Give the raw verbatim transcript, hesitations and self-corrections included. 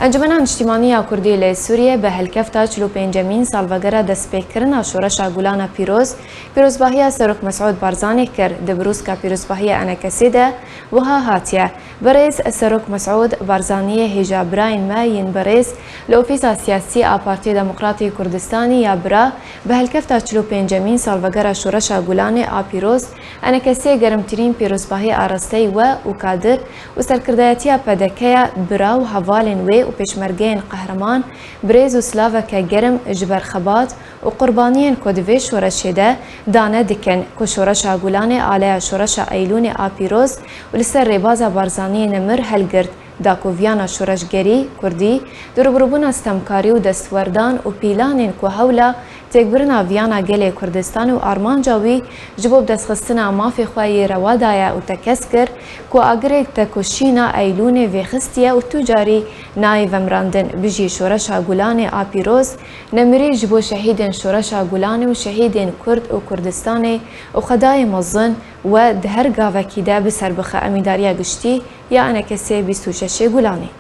Encûmena Niştîmanî ya Kurdî li Sûriyê bi helkefta çil û pêncemîn salvegera destpêkirina Şoreşa Gulan a Pîroz, pîrozbahiya Serok Mesûd Barzanî kir. Di birûska pîrozbahiya ENKSê de wiha hatiye: Birêz Serok Mesûd Barzaniyê hêja birayên me yên birêz li Ofîsa Siyasî a Partiya Demokratî Kurdistanî ya Bira bi helkefta çil û pêncemîn salvegera Şoreşa Gulanê a Pîroz, ENKSê gerimtirîn pîrozbahî arasteyî we û kadir û serkirdayetiya PDKê ya bira û hevalên wê û pêşmergeyên qehreman, birêz û silaveke germ ji ber xebat û qurbaniyên ku di vê şoreşê de dane dikin, ku Şoreşa Gulanê aleya Şoreşa Eylûnê a pîroz û li ser rêbaza Barzaniyê nemir helgirt, da ku viyana şoreşgerî kurdî di rûbirûbûna stemkarî û destwerdan û pîlanên ku hewla têkbirina viyana gelê Kurdistanê û armanca wî ji bo bidestxistina mafê xwe yê rewa daye û tekez kir ku agirê tekoşîna Eylûnê vêxistiye û tu carî nayê vemirandin. Bijî Şoreşa Gulanê a pîroz, nemirî ji bo şehîdên Şoreşa Gulanê û şehîdên Kurd û Kurdistanê û xwedayê mezin we di her gavekî de bi ser bixe. Emîdariya Giştî ya ENKSê bîst û şeşê Gulanê.